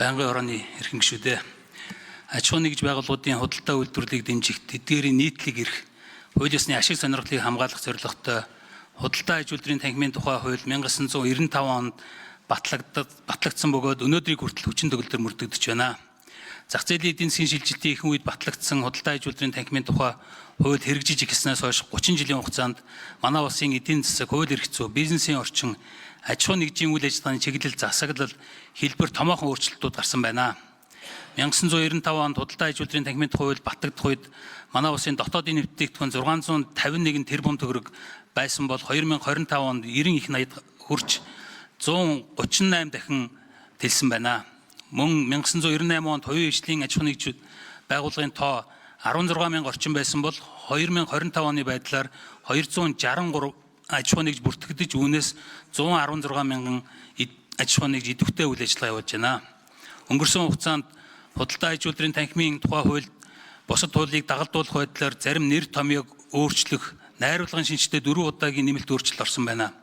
Байнгын хорооны эрхэм гишүүдээ, аж ахуйн нэгж байгууллагуудын худалдаа үйлдвэрлэлийг дэмжих, тэдгээрийн нийтлэг эрх, хууль ёсны ашиг сонирхлыг хамгаалах зорилготой худалдаа аж үйлдвэрийн танхимын тухай хууль 1995 онд батлагдсан бөгөөд өнөөдрийг хүртэл хүчин төгөлдөр мөрдөгдөж байна. Зах зээлийн эдийн засгийн шилжилтийн ихэнх үед батлагдсан худалдаа аж үйлдвэрийн танхимын тухай хууль хэрэгжиж эхэлснээс хойш 30 жилийн хугацаанд манай улсын эдийн засаг, хууль эрх зүй, бизнесийн орчин, аж ахуйн нэгжийн үйл ажиллагааны чиглэл, засаглал, хэлбэр томоохон өөрчлөлтүүд гарсан байна. 1995 онд худалдаа аж үйлдвэрийн танхимын тухай хууль батлагдах үед манай улсын дотоодын бүтээгдэхүүн 651 тэрбум төгрөг байсан бол 2025 онд 90 их 80 хүрч 138 дахин тэлсэн байна. Мөн 1998 онд хувийн хвшлийн аж ахуйн нэгж байгууллагын тоо 16 мянга орчим байсан бол 2025 оны байдлаар 263 аж ахуйн нэгж бүртгэгдэж, үүнээс 116 мянган аж ахуйн нэгж идэвхтэй үйл ажиллагаа явуулж байна. Өнгөрсөн хугацаанд худалдаа аж үйлдвэрийн танхимын тухай хуульд бусад хуулийг дагалдуулах байдлаар зарим нэр томьёог өөрчлөх, найруулгын шинжтэй 4 удаагийн нэмэлт өөрчлөлт орсон байна.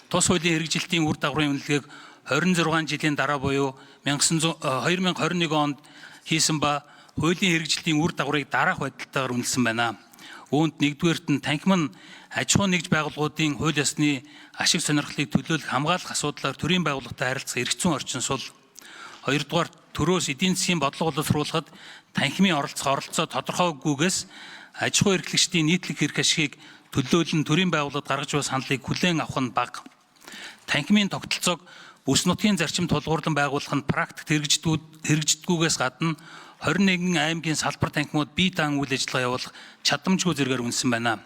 Тус хуулийн хэрэгжилтийн үр дагаврын үнэлгээг 26 жилийн дараа буюу 2021 онд хийсэн ба хуулийн хэрэгжилтийн үр дагаврыг дараах байдалтайгаар үнэлсэн байна. Үүнд нэгдүгээрт нь танхим нь аж ахуйн нэгж байгууллагуудын хууль ёсны ашиг сонирхлыг төлөөлөх, хамгаалах асуудлаар төрийн байгууллагатай харилцах эрх зүйн орчин сул. Хоёрдугаар, төрөөс эдийн засгийн бодлого боловсруулахад танхимын оролцох оролцоо тодорхойгүйгээс аж ахуй эрхлэгчдийн нийтлэг эрх ашигыг төлөөлөн төрийн байгууллагад гаргаж буй саналыг хүлээн авах нь бага. Танхимын тогтолцоог бүс нутгийн зарчим тулгуурлан байгуулах нь практикт хэрэгждэггүйгээс гадна 21 аймгийн салбар танхимууд бие даан үйл ажиллагаа явуулах чадамжгүй зэргээр үнэлсэн байна.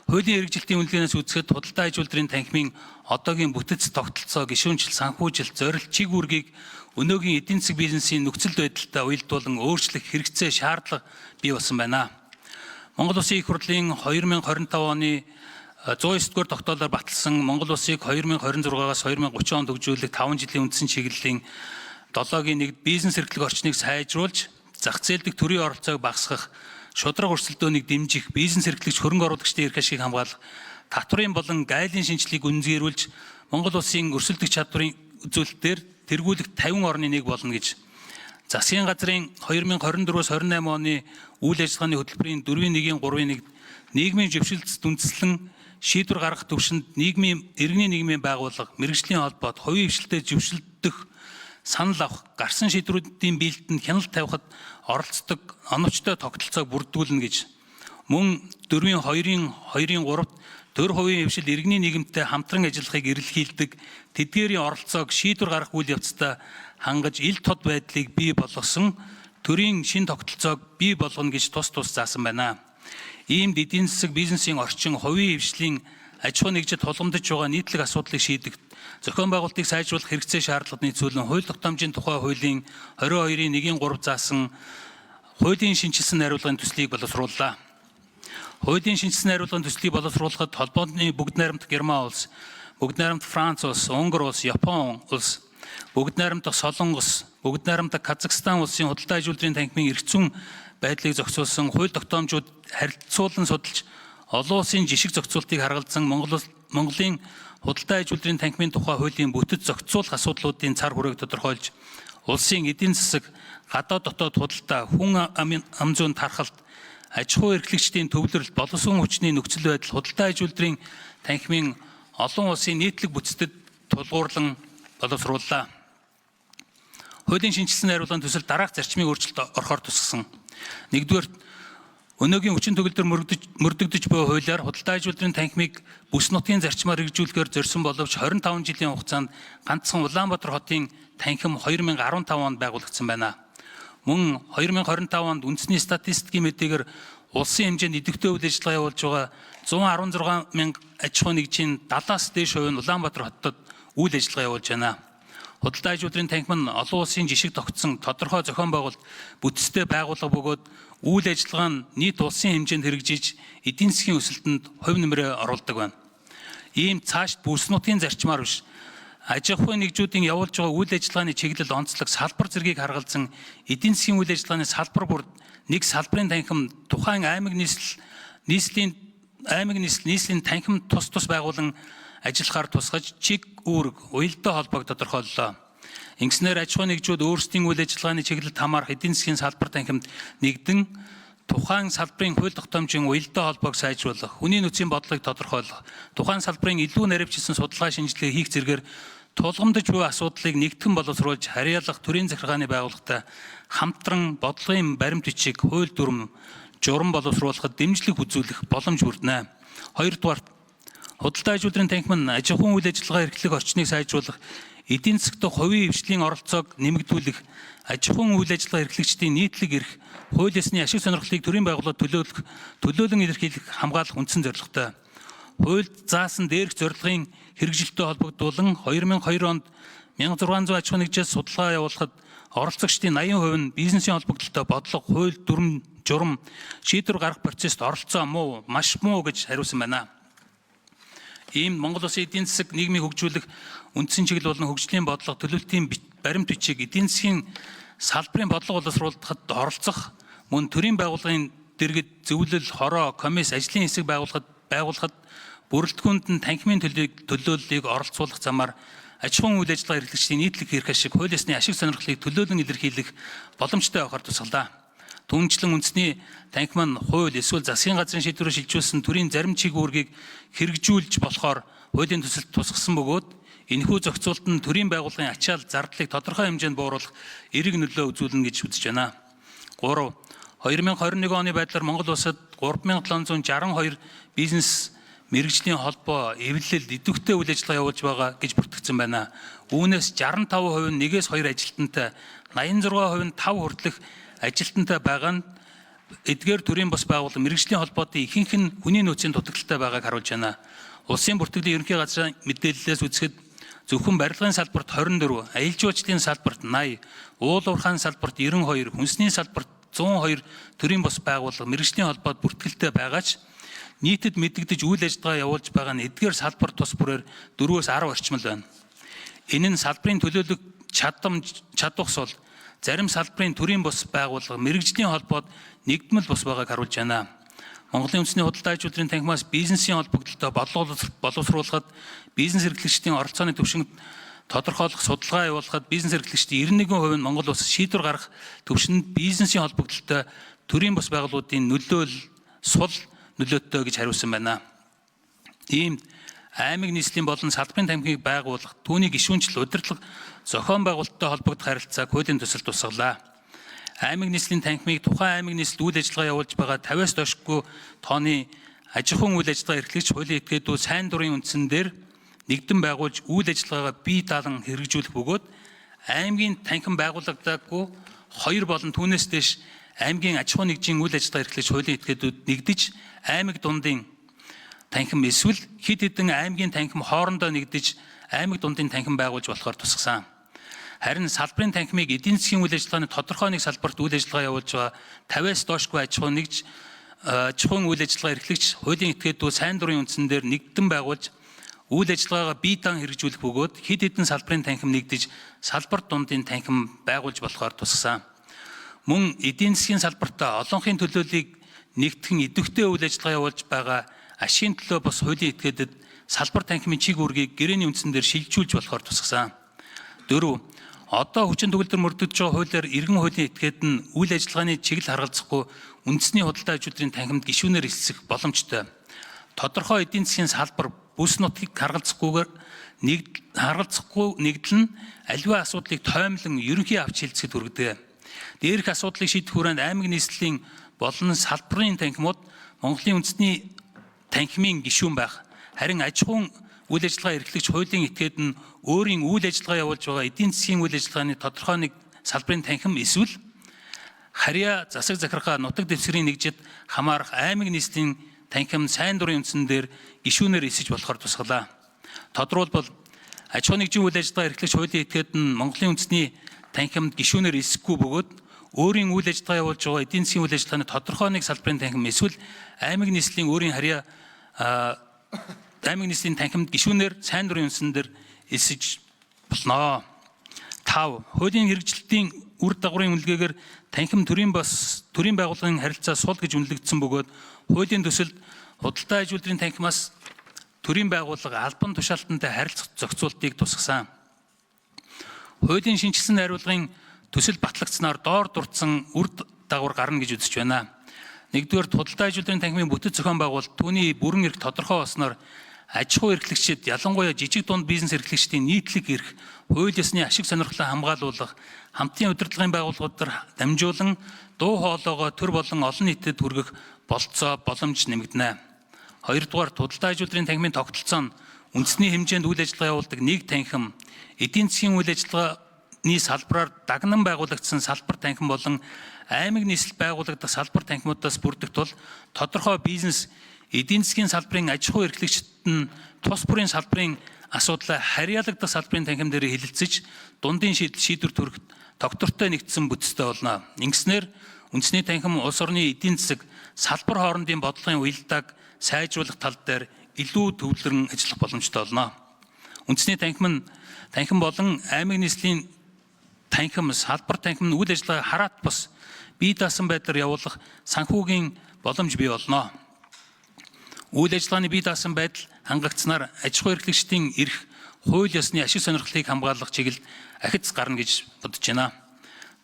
Хуулийн хэрэгжилтийн үнэлгээнээс үзэхэд худалдаа аж үйлдвэрийн танхимын одоогийн бүтэц, тогтолцоо, гишүүнчил, санхүүжилт, зорилт, чиг үүргийг өнөөгийн эдийн засаг бизнесийн нөхцөл байдалтай уялдуулан өөрчлөх хэрэгцээ, шаардлага бий болсон байна. Монгол Улсын Их хурлын 2025 оны 109 дугаар тогтоолоор баталсан Монгол Улсыг 2026-аас 2030 онд хөгжүүлэх 5 жилийн үндсэн чиглэлийн 7-гийн 1-д бизнес эрхлэх орчныг сайжруулж, зах зээл дэх төрийн оролцоог багасгах, шударга өрсөлдөөнийг дэмжих, бизнес эрхлэгч, хөрөнгө оруулагчдын эрх ашигыг хамгаалах, татврын болон гайлын шинжилгээг үнэлгээрлүүлж, Монгол Улсын өрсөлдөх чадварын үзүүлэлтээр тэргүүлэх 50 орны нэг болно гэж, засгийн газрын 2024-өөс 28 оны үйл ажиллагааны хөтөлбөрийн 4-ийн 1-ийн 3-ын 1 нийгмийн жившилтэд үндэслэн шийдвэр гаргах төвшөнд нийгмийн иргэний нийгмийн байгууллага, мэргэжлийн холбоот, хувийн хвшилтэд жившилдэх, санал авах, гарсан шийдвэрүүдийн биелэлтэнд хяналт тавихад оролцдог оновчтой тогтолцоог бүрдүүлнэ гэж, мөн 4-ийн 2-ын 2-ын 3-т төр хувийн хвшил иргэний нийгэмтэй хамтран ажиллахыг эрэлхийлдэг, тэдгээрийн оролцоог шийдвэр гаргах үйл явцдаа хангаж ил тод байдлыг бий болгосон төрийн шин тогтолцоог бий болгоно гэж тус тус заасан байна. Иймд эдийн засаг, бизнесийн орчин, хувийн хвшлийн аж ахуйн нэгжид тулгамдж байгаа нийтлэг асуудлыг шийдэх, зохион байгуулалтыг сайжруулах хэрэгцээ шаардлагад нийцүүлэн хууль тогтоомжийн тухай хуулийн 22-ын 1-ийн 3 заасан хуулийн шинэчилсэн найруулгын төслийг боловсрууллаа. Хуулийн шинэчилсэн найруулгын төслийг боловсруулахад холбооны Бүгд Найрамдах Герман улс, Бүгд Найрамдах Франц улс, Унгар улс, Япон улс, Бүгд Найрамдах Солонгос, Бүгд Найрамдах Казахстан улсын худалдаа аж үйлдвэрийн танхимын эрх зүйн байдлыг зохицуулсан хууль тогтоомжууд харилцуулан судалж, олон улсын жишг зохицуултыг харгалзан Монголын худалдаа аж үйлдвэрийн танхимын тухай хуулийн бүтэц зохицуулах асуудлуудын цар хүрээг тодорхойлж, улсын эдийн засаг, гадаад дотоод худалдаа, хүн ам зүйн тархалт, аж ахуй эрхлэгчдийн төвлөрөлт, боловсон хүчний нөхцөл байдал, худалдаа аж үйлдвэрийн танхимын олон улсын нийтлэг бүтцэд тулгуурлан боловсрууллаа. Хуулийн шинэчилсэн найруулгын төсөл дараах зарчмын өөрчлөлт орохоор тусгасан. Нэгдүгээр, өнөөгийн хүчин төгөлдөр мөрдөгдөж буй хуулиар худалдаа аж үйлдвэрийн танхимыг бүс нутгийн зарчмаар хэрэгжүүлэхээр зорьсон боловч 25 жилийн хугацаанд ганцхан Улаанбаатар хотын танхим 2015 онд байгуулагдсан байна. Мөн 2025 онд үндэсний статистикийн мэдээгээр улсын хэмжээнд идэвхтэй үйл ажиллагаа явуулж байгаа 116 мянга аж ахуйн нэгжийн 70-аас дээш хувь нь Улаанбаатар хотод үйл ажиллагаа явуулж байна. Худалдаа аж үйлдвэрийн танхим нь олон улсын жишг тогтсон тодорхой зохион байгуулалт бүтцтэй байгууллага бөгөөд үйл ажиллагаа нь нийт улсын хэмжээнд хэрэгжиж, эдийн засгийн өсөлтөнд хувь нэмрээ оруулдаг байна. Ийм цаашд бүс нутгийн зарчмаар биш, аж ахуйн нэгжүүдийн явуулж байгаа үйл ажиллагааны чиглэл, онцлог, салбар зэргийг харгалзан эдийн засгийн үйл ажиллагааны салбар бүр нэг салбарын танхим, тухайн аймаг нийслэл нийслийн аймаг нийслэл нийслийн танхим тус тус байгуулан ажиллахаар тусгаж, чиг үүрэг, уялдаа холбоог тодорхойллоо. Ингэснээр аж ахуйн нэгжүүд өөрсдийн үйл ажиллагааны чиглэлд хамаарах эдийн засгийн салбар танхимд нэгдэн тухайн салбарын хууль тогтоомжийн уялдаа холбоог сайжруулах, хүний нөөцийн бодлогыг тодорхойлох, тухайн салбарын илүү нарийвчилсан судалгаа шинжилгээ хийх зэргээр тулгамдж буй асуудлыг нэгтгэн боловсруулж харьяалах төрийн захиргааны байгууллагатай хамтран бодлогын баримт бичиг, хууль дүрэм, журам боловсруулахад дэмжлэг үзүүлэх боломж бүрдэнэ. Хоёрдугаарт, худалдаа аж үйлдвэрийн танхим нь аж ахуйн үйл ажиллагаа эрхлэх орчныг сайжруулах, эдийн засгт хувийн хвшлийн оролцоог нэмэгдүүлэх, аж ахуйн үйл ажиллагаа эрхлэгчдийн нийтлэг эрх, хууль ёсны ашиг сонирхлыг төрийн байгууллагад төлөөлөх, төлөөлөн илэрхийлэх, хамгаалах үндсэн зорилготой. Хуульд заасан дээрх зорилгын хэрэгжилттэй холбогдуулан 2002 онд 1600 аж ахуйн нэгжээс судалгаа явуулахад оролцогчдын 80% нь бизнесийн холбогдлолтой бодлого, хууль дүрэм, журам, шийдвэр гаргах процесст оролцоо муу, маш муу гэж хариулсан байна. Ийм Монгол Улсын эдийн засаг нийгмийг хөгжүүлэх үндсэн чиглэл болон хөгжлийн бодлого, төлөвлөлтийн баримт бичиг, эдийн засгийн салбарын бодлого боловсруулахад оролцох, мөн төрийн байгууллагын дэргэд зөвлөл, хороо, комисс, ажлын хэсэг байгуулахад бүрэлдэхүүнд нь танхимын төлөөллийг оролцуулах замаар аж ахуйн үйл ажиллагаа эрхлэгчдийн нийтлэг эрх ашиг, хууль ёсны ашиг сонирхлыг төлөөлөн илэрхийлэх боломжтой байхаар тусгалаа. Түүнчлэн үндэсний танхим нь хууль эсвэл засгийн газрын шийдвэрээр шилжүүлсэн төрийн зарим чиг үүргийг хэрэгжүүлж болохоор хуулийн төсөлд тусгасан бөгөөд энэхүү зохицуулалт нь төрийн байгууллагын ачаал зардлыг тодорхой хэмжээнд бууруулах эерэг нөлөө үзүүлнэ гэж үзэж байна. 3. 2021 оны байдлаар Монгол улсад 3762 бизнес мэргэжлийн холбоо, эвлэл, идэвхтэй үйл ажиллагаа явуулж байгаа гэж бүртгэгдсэн байна. Үүнээс 65% нь 1-ээс 2 ажилтнтай, 86% нь 5 хүртэлх ажилтнтай байгаа нь эдгээр төрийн бус байгууллага мэргэжлийн холбоотын ихэнх нь хүний нөөцийн дутагдалтай байгааг харуулж байна. Улсын бүртгэлийн ерөнхий газрын мэдээллээс үзэхэд зөвхөн барилгын салбарт 24, аялал жуулчлалын салбарт 80, уул уурхайн салбарт 92, хүнсний салбарт 102 төрийн бус байгууллага мэргэжлийн холбоот бүртгэлтэй байгаа ч нийтэд мэдэгдэж үйл ажиллагаа явуулж байгаа нь эдгээр салбар тус бүрээр 4-өөс 10 орчмол байна. Энэ нь салбарын төлөөлөх чадамж чадвах сул зарим салбарын төрийн бус байгууллага мэргэжлийн холбоод нэгдмэл бус байгааг харуулж байна. Монголын үндэсний худалдаа аж үйлдвэрийн танхимаас бизнесийн холбогдлолтой бодлого боловсруулахад, бизнес эрхлэгчдийн оролцооны түвшинг тодорхойлох судалгаа явуулахад бизнес эрхлэгчдийн 91% нь Монгол улс шийдвэр гаргах түвшинд бизнесийн холбогдлолтой төрийн бус байгууллагуудын нөлөөл сул нөлөөтэй гэж хариулсан байна. Иймд аймаг нийслэлийн болон салбарын танхимыг байгуулах, түүний гишүүнчлэл, удирдлага, зохион байгуулалттай холбогдох харилцааг хуулийн төсөлд тусгалаа. Аймаг нийслэлийн танхимыг тухайн аймаг нийслэлд үйл ажиллагаа явуулж байгаа 50-аас доошгүй тооны аж ахуйн үйл ажиллагаа эрхлэгч хуулийн этгээдүүд сайн дурын үндсэн дээр нэгдэн байгуулж үйл ажиллагаагаа бие даалан хэрэгжүүлэх бөгөөд аймгийн танхим байгуулагдаагүй 2 болон түүнээс дээш аймгийн аж ахуйн нэгжийн үйл ажиллагаа эрхлэгч хуулийн этгээдүүд нэгдэж аймаг дундын танхим эсвэл хэд хэдэн аймгийн танхим хоорондоо нэгдэж аймаг дундын танхим байгуулж болохоор тусгасан. Харин салбарын танхимыг эдийн засгийн үйл ажиллагааны тодорхой нэг салбарт үйл ажиллагаа явуулж байгаа 50-аас доошгүй аж ахуйн нэгж аж ахуйн үйл ажиллагаа эрхлэгч хуулийн этгээдүүд сайн дурын үндсэн дээр нэгдэн байгуулж үйл ажиллагаагаа бие даан хэрэгжүүлэх бөгөөд хэд хэдэн салбарын танхим нэгдэж салбар дундын танхим байгуулж болохоор тусгасан. Мөн эдийн засгийн салбартаа олонхын төлөөллийг нэгтгэн идэвхтэй үйл ажиллагаа явуулж байгаа ашигын төлөө бус хуулийн этгээдэд салбар танхимын чиг үүргийг гэрээний үндсэн дээр шилжүүлж болохоор тусгасан. 4. Одоо хүчин төгөлдөр мөрдөгдөж байгаа хуулиар иргэн хуулийн этгээд нь үйл ажиллагааны чиглэл харгалзахгүй үндэсний худалдаа аж үйлдвэрийн танхимд гишүүнээр элсэх боломжтой. Тодорхой эдийн засгийн салбар бүс нутгийг харгалзахгүйгээр харгалзахгүй нэгдэл нь аливаа асуудлыг тоймлон ерөнхий авч хилцэхэд хүргэдэг. Дээрх асуудлыг шийдэх хүрээнд аймаг нийслэлийн болон салбарын танхимууд Монголын үндэсний танхимын гишүүн байх. Харин аж ахуйн үйл ажиллагаа эрхлэгч хуулийн этгээд нь өөрийн үйл ажиллагаа явуулж байгаа эдийн засгийн үйл ажиллагааны тодорхой нэг салбарын танхим эсвэл харьяа засаг захиргаа нутаг дэвсгэрийн нэгжид хамаарах аймаг нийслэлийн танхим сайн дурын үндсэн дээр гишүүнээр эсэж болохоор тусгалаа. Тодруулбал аж ахуйн нэгжийн үйл ажиллагаа эрхлэгч хуулийн этгээд нь Монголын үндэсний танхимд гишүүнээр эсэхгүй бөгөөд өөрийн үйл ажиллагаа явуулж байгаа эдийн засгийн үйл ажиллагааны тодорхой нэг салбарын танхим эсвэл аймаг нийслэлийн өөрийн харьяа аймаг нийслэлийн танхимд гишүүнээр сайн дурын үндсэн дээр элсэж болно. 5. Хуулийн хэрэгжилтийн үр дагаврын үнэлгээгээр танхим төрийн бас төрийн байгууллагын харилцаа сул гэж үнэлэгдсэн бөгөөд хуулийн төсөлд худалдаа аж үйлдвэрийн танхимаас төрийн байгууллага албан тушаалтантай харилцах зохицуултыг тусгасан. Хуулийн шинэчилсэн найруулгын төсөл батлагдсанаар доор дурдсан үр дагавар гарна гэж үзэж байна. Нэгдүгээр, худалдаа аж үйлдвэрийн танхимын бүтэц зохион байгуулалт түүний бүрэн эрх тодорхой болсноор аж ахуй эрхлэгчид, ялангуяа жижиг дунд бизнес эрхлэгчдийн нийтлэг эрх, хууль ёсны ашиг сонирхлоо хамгаалуулах, хамтын удирдлагын байгууллагуудаар дамжуулан дуу хоолойгоо төр болон олон нийтэд хүргэх бололцоо боломж нэмэгдэнэ. Хоёрдугаар, худалдаа аж үйлдвэрийн танхимын тогтолцоо нь үндэсний хэмжээнд үйл ажиллагаа явуулдаг нэг танхим, эдийн засгийн үйл ажиллагааны салбараар дагнан байгуулагдсан салбар танхим болон аймаг нийслэл байгуулагдах салбар танхимуудаас бүрдэх тул тодорхой бизнес эдийн засгийн салбарын аж ахуй эрхлэгчид нь тус бүрийн салбарын асуудлаа харьяалагдах салбарын танхим дээр хэлэлцэж дундын шийдвэр төрөх тогтвортой нэгдсэн бүтцтэй болно. Ингэснээр үндэсний танхим улс орны эдийн засаг салбар хоорондын бодлогын уялдааг сайжруулах тал дээр илүү төвлөрөн ажиллах боломжтой болно. Үндэсний танхим болон аймаг нийслэлийн танхим, салбар танхим нь үйл ажиллагаа хараат бус бие даасан байдлаар явуулах санхүүгийн боломж бий болно. Үйл ажиллагааны бие даасан байдал хангагдсанаар аж ахуй эрхлэгчдийн эрх, хууль ёсны ашиг сонирхлыг хамгаалах чиглэлд ахиц гарна гэж бодож байна.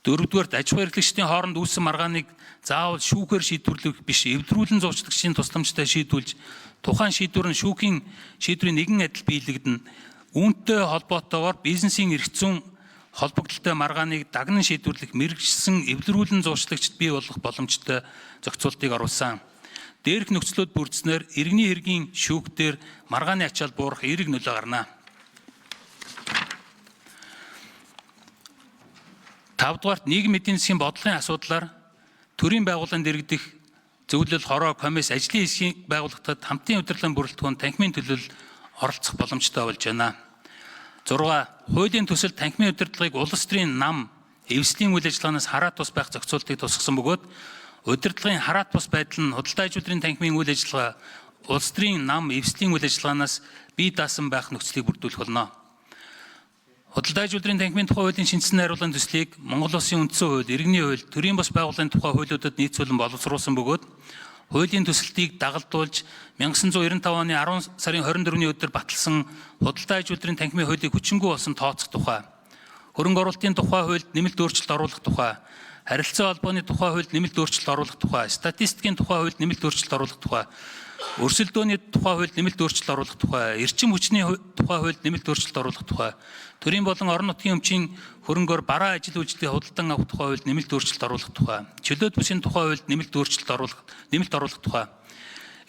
Дөрөвдүгээрт, аж ахуй эрхлэгчдийн хооронд үүссэн маргааныг заавал шүүхээр шийдвэрлэх биш, эвдрүүлэн зуучлагчийн тусламжтай шийдвүлж, тухайн шийдвэр нь шүүхийн шийдвэрийн нэгэн адил биелэгдэнэ. Үүнтэй холбоотойгоор бизнесийн эрх зүйн холбогдлолтой маргааныг дагнан шийдвэрлэх мэргэжсэн эвлэрүүлэн зуучлагчид бий болох боломжтой зохицуултыг оруулсан. Дээрх нөхцлүүд бүрдснээр иргэний хэргийн шүүхтэр маргааны ачаал буурах эерэг нөлөө гарна. Тавдугаарт, нийгэм эдийн засгийн бодлогын асуудлаар төрийн байгууллагын дэргэдэх зөвлөл, хороо, комисс, ажлын хэсгийн байгууллагатад хамтын удирдлагын бүрэлдэхүүн танхимын төлөөлөл оролцох боломжтой болж байна. 6. Хуулийн төсөл танхимын удирдлагыг улс төрийн нам, эвслийн үйл ажиллагаанаас хараат тус байх зохицуултыг тусгасан бөгөөд удирдлагын хараат бус байдал нь худалдаа аж үйлдвэрийн танхимын үйл ажиллагаа улс төрийн нам, эвслийн үйл ажиллагаанаас бие даасан байх нөхцөлийг бүрдүүлэх болно. Худалдаа аж үйлдвэрийн танхимын тухай хуулийн шинэчилсэн найруулгын төслийг Монгол Улсын үндсэн хууль, иргэний хууль, төрийн бас байгууллагын тухай хуулиудад нийцүүлэн боловсруулсан бөгөөд хуулийн төсөлтийг дагалдуулж 1995 оны 10 сарын 24-ний өдөр баталсан худалдаа аж үйлдвэрийн танхимын хуулийг хүчингүй болсон тооцох тухай, хөрөнгө оруулалтын тухай хуульд нэмэлт өөрчлөлт оруулах тухай, харилцан холбооны тухай хуульд нэмэлт өөрчлөлт оруулах тухай, статистикийн тухай хуульд нэмэлт өөрчлөлт оруулах тухай, өрсөлдөөний тухай хуульд нэмэлт өөрчлөлт оруулах тухай, эрчим хүчний тухай хуульд нэмэлт өөрчлөлт оруулах тухай, төрийн болон орон нутгийн өмчийн хөрөнгөөр бараа ажил үйлчлэгээ худалдан авах тухай хуульд нэмэлт өөрчлөлт оруулах тухай, чөлөөт бүсийн тухай хуульд нэмэлт өөрчлөлт оруулах нэмэлт оруулах тухай,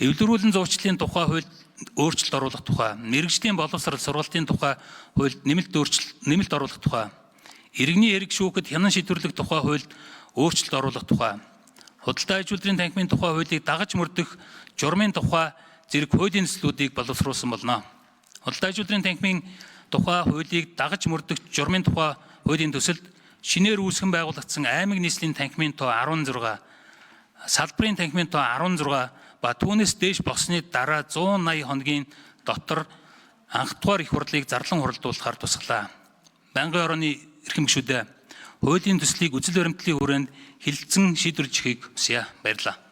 эвлэрүүлэн зуучлалын тухай хуульд өөрчлөлт оруулах тухай, мэргэжлийн боловсрол сургалтын тухай хуульд нэмэлт оруулах тухай, иргэний эрг шүүхэд хянан шийдвэрлэх тухай хуульд өөрчлөлт оруулах тухай, худалдаа аж үйлдвэрийн танхимын тухай хуулийг дагаж мөрдөх журмын тухай зэрэг хуулийн төслүүдийг боловсруулсан болно. Худалдаа аж үйлдвэрийн танхимын тухай хуулийг дагаж мөрдөх журмын тухай хуулийн төсөлд шинээр үүсгэн байгуулагдсан аймаг нийслэлийн танхимын тоо 16, салбарын танхимын тоо 16 ба түүнээс дээш болсны дараа 180 хоногийн дотор анхдугаар их хурлыг зарлан хуралдуулахаар тусгалаа. Байнгын орооны эрхэм гишүүдээ, хуулийн төслийг үзэл баримтлалын хүрээнд хэлэлцэн шийдвэрлэхийг хүсье. Баярлалаа.